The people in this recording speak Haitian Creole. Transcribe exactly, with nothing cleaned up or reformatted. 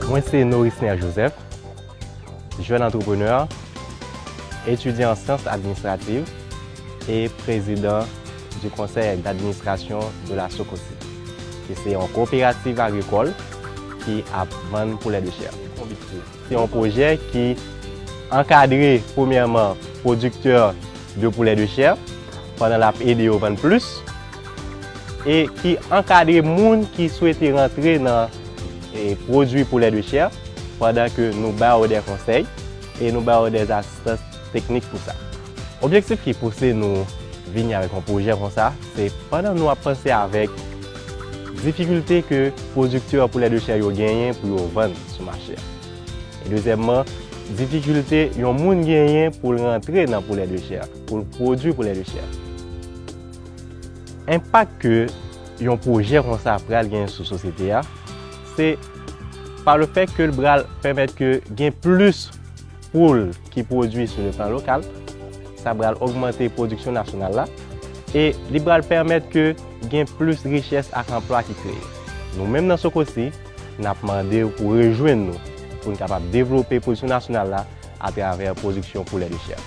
Mwen se Norisner Joseph, jèn antreprenè, etidyan an syans administrativ e prezidan du conseil d'administration de la Sococi, ki se yon koperativ agrikòl ki ap vann poulè de chè. Se yon pwojè ki ankadre premyèman pwodiktè de poulè de chè pandan l ap ede yo vann plis e ki ankadre moun ki swete rantre nan e pwodui poulè de chè pandan ke nou ba yo de konsèy e nou ba yo de asistans teknik pou sa. Objektif ki pouse nou vini avèk yon pwojè konsa, se pandan nou ap panse avèk difikilte ke pwodiktè poulè de chè yo genyen pou yo vann sou mache a. E dezyèmman, difikilte yon moun genyen pou l rantre nan poulè de chè, pou l pwodui poulè de chè. Enpak ke yon pwojè konsa pral genyen sou sosyete a, se pa le fè ke l pral pèmèt ke gen plis poul ki pwodui sou le plan lokal, sa pral ogmante pwodiksyon nasyonal la, e li pral pèmèt ke gen plis richès ak anplwa ki kreye. Nou menm nan Sococi, n ap mande w pou rejwenn nou, pou n kapab devlope pwodiksyon nasyonal la atravè pwodiksyon poulè de chè.